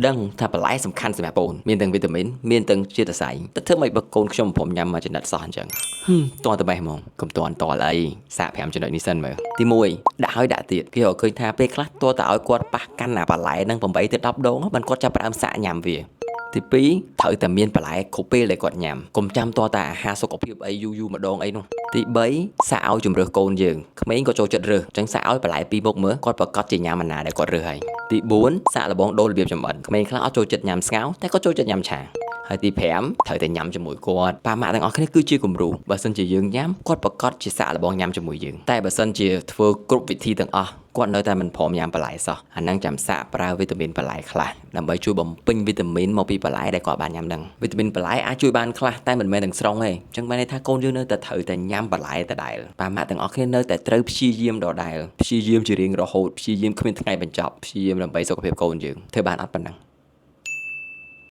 ដឹងថាបន្លែសំខាន់សម្រាប់កូនមានទាំងវីតាមីនមានទាំងជាតិសរសៃតែធ្វើម៉េចបើកូនខ្ញុំមិនព្រមញ៉ាំមួយចំណិតសោះអញ្ចឹងហឹមតតែបេះហ្មងកុំតន់តលអីសាក5ចំណុចនេះសិនមើលទី1ដាក់ឲ្យដាក់ទៀតគេរកឃើញថាពេលខ្លះតើតឲ្យគាត់ប៉ះកាន់អាបន្លែហ្នឹង8ទៅ10ដងបានគាត់ចាប់ផ្ដើមសាកញ៉ាំវាទី2ត្រូវតែមានបន្លែគ្រប់ពេលដែលគាត់ញ៉ាំកុំចាំតតែអាហារសុខភាពអីយូរយូរម្ដងអីនោះទី3សាកឲ្យជំរើសកូនយើងក្មេងក៏ចូលចិត្តរើសអញ្ចឹងសាកឲ្យបន្លែពីរមុខមើលគាត់ប្រកាសជាញ៉ាំអាណាដែលគាត់រើសហើយទី4សាកល្បងដូររបៀបចម្អិនក្មេងខ្លះអត់ចូលចិត្តញ៉ាំស្ងោរតែគាត់ចូលចិត្តញ៉ាំឆាហើយទី5ត្រូវតែញ៉ាំជាមួយគាត់ប៉ាម៉ាក់ទាំងអស់គ្នាគឺជាគំរូបើសិនជាយើងញ៉ាំគាត់ប្រកាសជាសាកល្បងញ៉ាំជាមួយយើងតែបើសិនជាធ្វើគ្រប់វិធីទាំងអស់គាត់នៅតែមិនព្រមញ៉ាំបន្លែសោះអាហ្នឹងចាំសាកប្រើវីតាមីនបន្លែខ្លះដើម្បីជួយបំពេញវីតាមីនមកពីបន្លែដែលគាត់បានញ៉ាំហ្នឹងវីតាមីនបន្លែអាចជួយបានខ្លះតែមិនមែនទាំងស្រុងទេអញ្ចឹងបានន័យថាកូនយើងនៅតែត្រូវតែញ៉ាំបន្លែដដែលប៉ាម៉ាក់ទាំងអស់គ្នានៅតែត្រូវព្យាយាមដដែលព្យាយាមជារៀងរហូតព្យាយាមគ្មានថ្ងៃបញ្ចប់ព្យាយាមដើម្បីសុខភាពកូនយើងធ្វើបានអត់ប៉ុណ្ណឹង។